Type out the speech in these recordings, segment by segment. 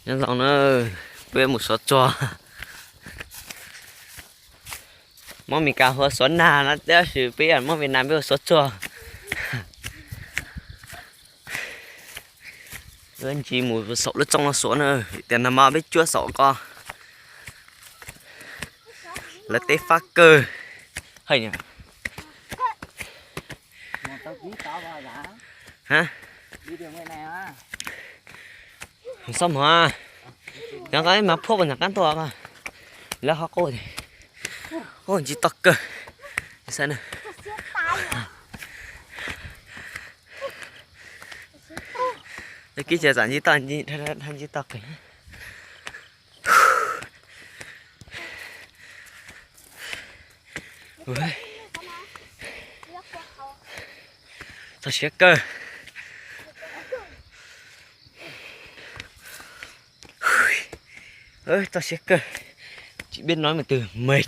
Nyob zoo na, peb mus suav tsuag. Hmoob Mes Kas hu ua suav nag no, tab sis peb Hmoob Việt Nam peb hu ua suav tsuag. Wb ntsis mus saum lub txooj no suav na, tias nag hmo peb cuab saum ko. Lawv teb fab kawg. Hais, xob mov, cov ko mas phuaj pas ntawm qab ntuj ko, lawv ho quaj, quaj ntsis toj kawg. Kib cia tsam ntsis toj, ntsis toj kawg. Txog siab kawg. Txog siab kawg. Tsis biết nói một từ mệt.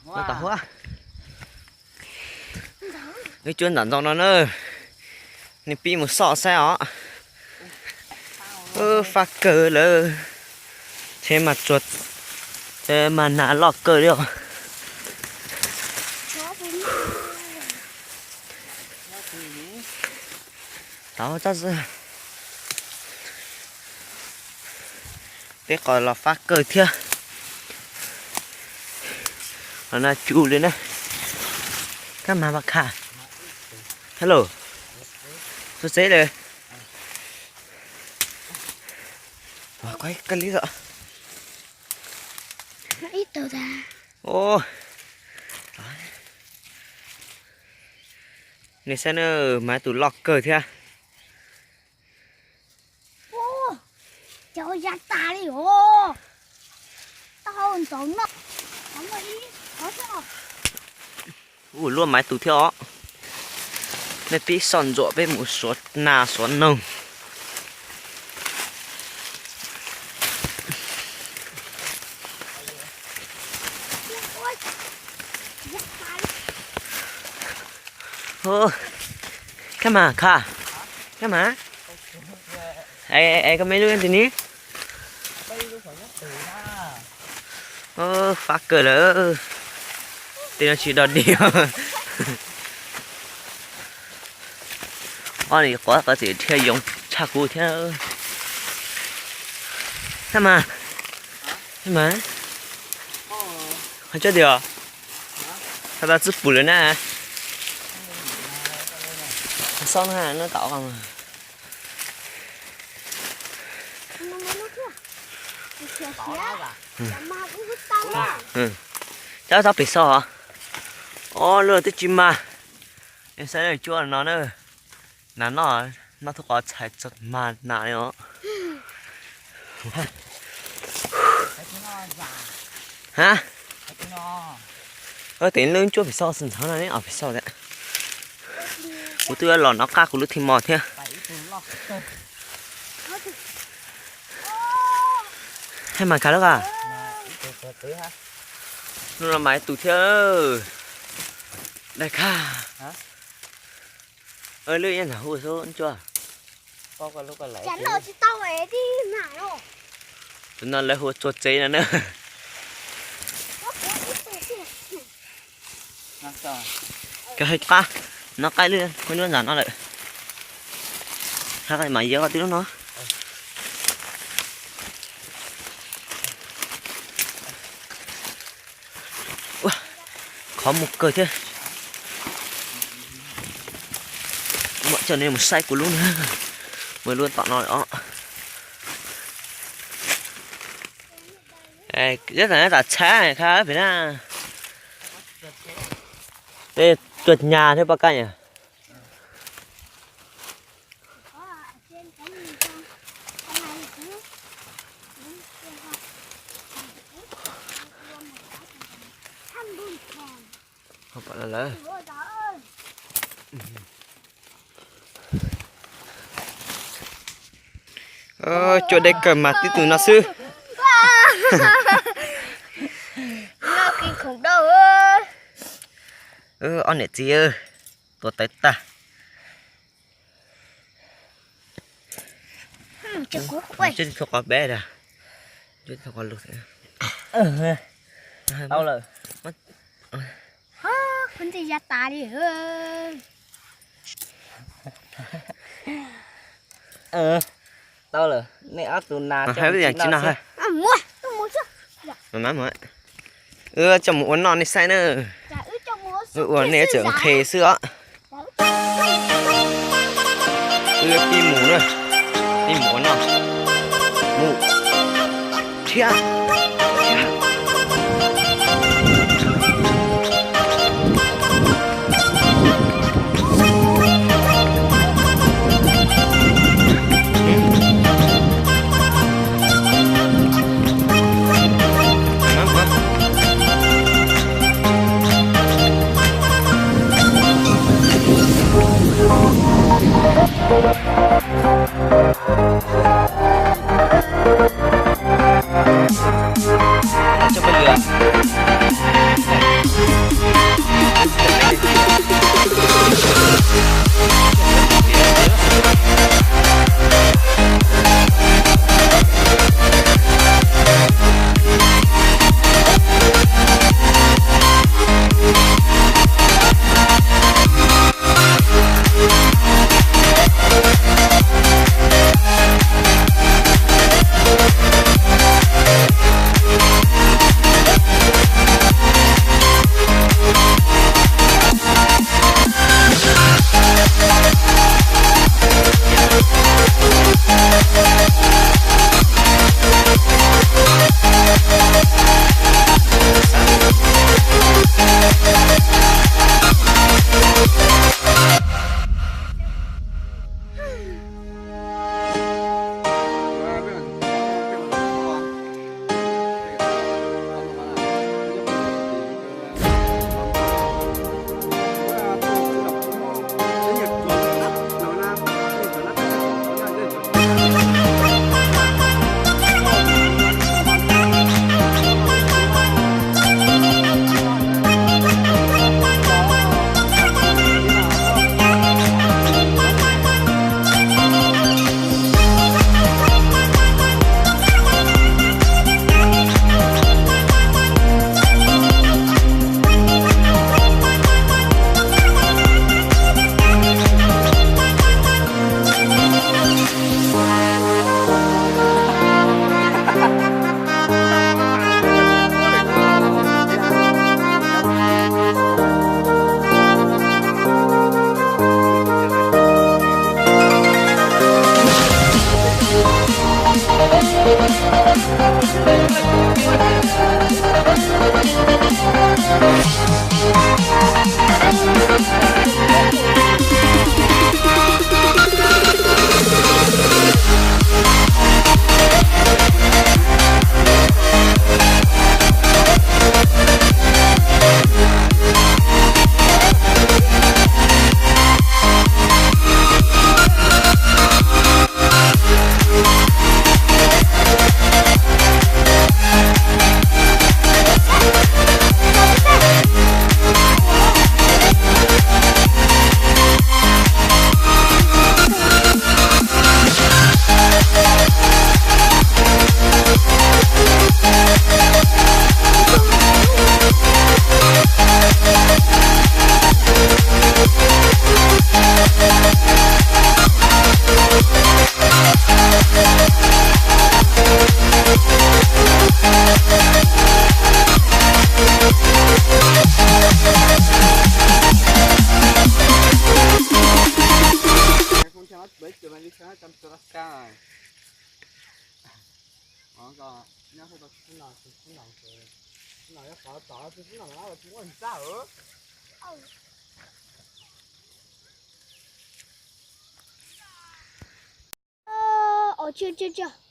Noj tau huab. Wb cuab ntawm ntoo no na, nej pib mus xauj saib os. Fab kawg lawm. Tsheb mas tsuag, mas nag loj kawg li os. Tau, peb qos los fab kawg thiab. Los no tsu li na. Kab mas pas khas. Hello. Txog tsev lawm. Koj li os. Nej saib na, mas tus loj kawg thiab. Cov ya tas li os. Tau ntxov no. Ua luaj mas ib tug thiab os. Nej pib xauj ntsuam peb mus suav nas suav noog. Kab mas khas, kab mas. Es koj meb lub twg ni? Fab kawg lawm. Tej no tsis dog dig. Ob nim quav qhov txim dhia yoov tshaj kuv thiab. Kab mas, kab mas, qhov tsuab tiag, qhov tau txwb pum lawm na. Xauj na, noj tau. Cov tau pem xauj os. Ob lub twb tsis mag. Saib cuab no na. Nas noj, noj tub qos txhais txog mag nas li os. Ha, tes lub cuab pem xauj xwb ntxhov no ne, os pem xauj tiag. Kuv twb los nov qab kuv lub thij mos thiab. Hais mas khas lawm a. Lub no mas ib tug thiab. Dai khas. Lub nyob ntawm hu xub ntsuag. Tus no lawv hu ua tsuag tsev no na. Koj hais qab, nov qaib lub, lub ntawm no lawm. Hais mas yog tib lub no. Ua, qhov muag kawg thiab. Mam coj nej mus saib kuv lub na. Mus lub tom no os. Ib tam tam txhab khab pem na. Tej tsuag nyas thiab poj kaj nyas. Cua deb kawg mas tib tug no xwb. Ob niam txiv, tua tawv tag. Tsis txhob qos peb dag. Tau lawm. Kuv ntxim ya tas li. Tau lawm, nej ob tug nas tsis no. Wb coj mus ua noj nej saib na. Wb ua nej tseem nqhis xwb os. Wb pib mus na, pib mus ua noj. Mus. Thiab.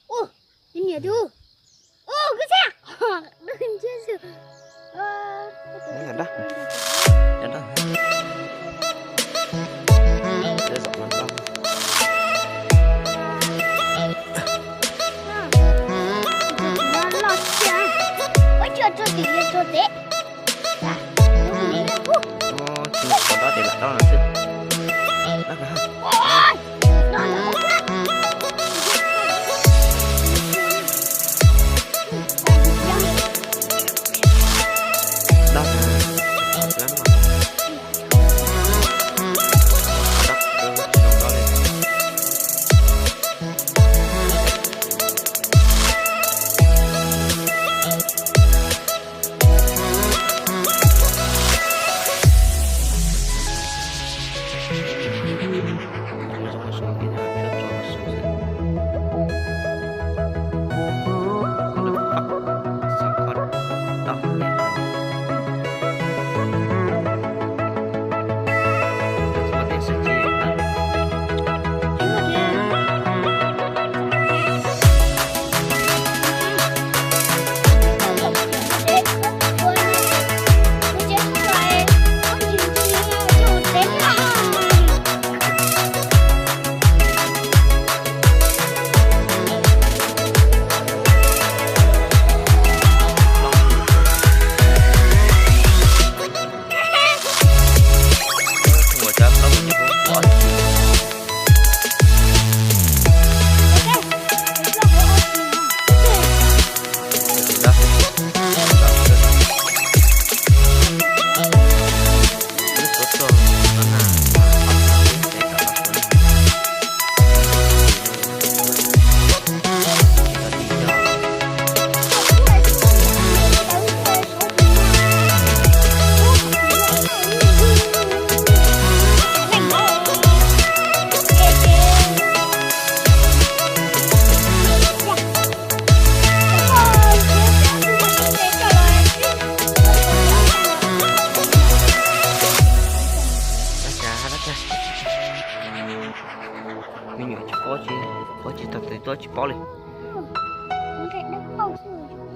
Ua, niam tus, ua, koj txia. Loj tiag, ua tsuag tsuag tim tsuag tsev. Tsis muaj qhov dob ces lam dob no xwb. Ua, no no. Qhov tsis tau tes tuaj tsis paub li. Nqe dawb paug xwb.